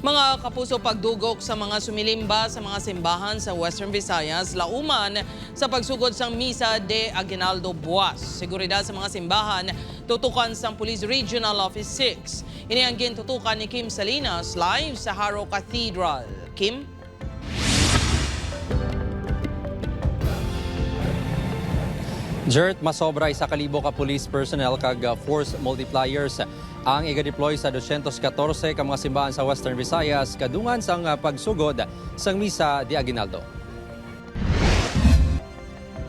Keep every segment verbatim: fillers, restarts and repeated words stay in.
Mga kapuso, pagdugok sa mga sumilimba sa mga simbahan sa Western Visayas lauman sa pagsugod sang Misa de Aguinaldo buwas. Seguridad sa mga simbahan tutukan sang Police Regional Office six. Ini ang gintutukan ni Kim Salinas live sa Jaro Cathedral. Kim? Jert, masobra isa ka libo ka police personnel kag, uh, force multipliers ang iga-deploy sa dosyentos katorse ka mga simbahan sa Western Visayas kadungan sang, uh, pagsugod sang Misa de Aguinaldo.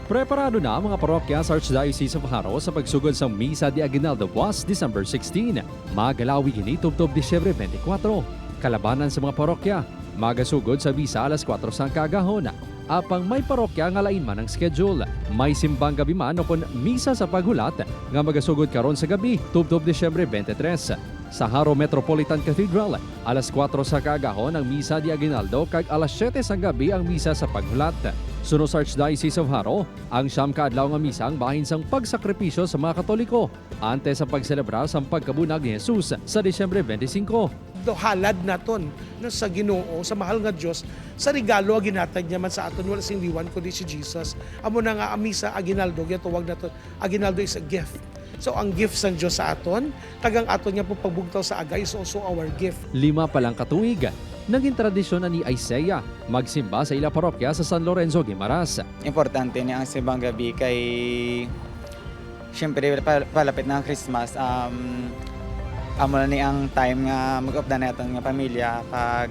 Preparado na ang mga parokya sa Archdiocese of Jaro sa pagsugod sang Misa de Aguinaldo buwas December sixteen. Magalawig ini tubtob Disyembre twenty-four. Kalabanan sa mga parokya, magasugod sa misa alas kuwatro sang kaagahon. Apang may parokya nga lain man ang schedule. May simbang gabi man ukon misa sa paghulat nga magasugod karon sa gabi, tubtob Disyembre twenty-three. Sa Jaro Metropolitan Cathedral, alas kuwatro sa kaagahon ang Misa de Aguinaldo kag alas siyete sang gabi ang Misa sa Paghulat. Suno sa Archdiocese of Jaro, ang siyam ka adlaw nga misa ang bahin sang pagsakripisyo sa mga Katoliko antes sa pagselebrar sang pagkabulag ni Jesus sa Disyembre twenty-five. Daw halad naton, no, sa Ginoo, sa mahal nga Dios, sa regalo nga ginhatag niya man sa aton, wala sing liwan kundi si Jesus. Amo na nga ang Misa Aguinaldo, ginatawag naton, Aguinaldo is a gift. So, ang gift sang Dios sa aton, kag ang aton nga pagpagbugtaw sa aga is also our gift. Lima pa lang ka tuig, naging tradisyon na ni Isaiah magsimba sa ila parokya sa San Lorenzo, Guimaras. Importante ni ang simbang gabi kay, siyempre, pa-, palapit na ang Christmas. Um, amo na ni ang time nga mag-updan naton nga pamilya, kag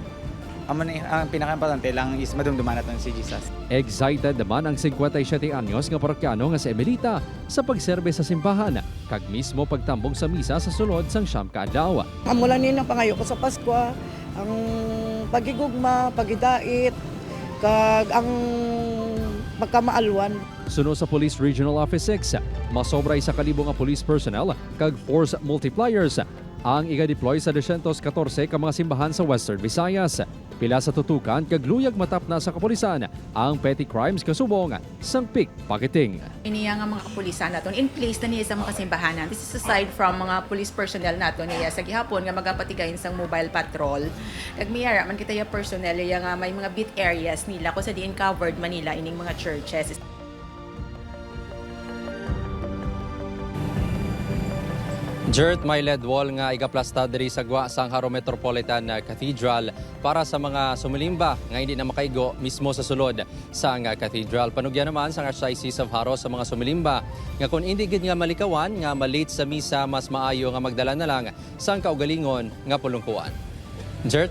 amo ni ang pinakaimportante lang is madumduman naton si Jesus. Excited naman ang singkwenta y siyete anyos nga parokyano nga si Emelita sa pagserbe sa simbahan, kag mismo pagtambong sa misa sa sulod sang siyam ka adlaw. Amo lang ni ang pangayo ko sa Paskwa, ang paghigugma, paghidait, kag ang pagkamaalwan. Suno sa Police Regional Office six, masobra isa ka libo nga police personnel kag force multipliers ang iga-deploy sa dosyentos katorse ka mga simbahan sa Western Visayas. Pila sa tutukan kag luyag matapna sa kapulisan ang petty crimes kasubong sang pickpocketing. Iniya nga mga kapulisan naton in place na niya sa mga simbahanan. This is aside from mga police personnel naton niya sa gihapon nga magapatigayon sang mobile patrol. Kag may ara man kita ya personnel ya nga may mga beat areas nila kung sa diin covered man nila ining mga churches. Jert, may lead wall nga igaplasta diri sa gwa sang Jaro Metropolitan Cathedral para sa mga sumulimba nga hindi na makaigo mismo sa sulod sang cathedral. Panugyan naman sang Archdiocese of Jaro sa mga sumulimba nga kon indi gid nga malikawan nga ma-late sa misa, mas maayo nga magdala na lang sang kaugalingon nga pulungkuan. Jert?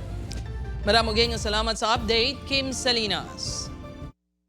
Madamo gid nga salamat sa update, Kim Salinas.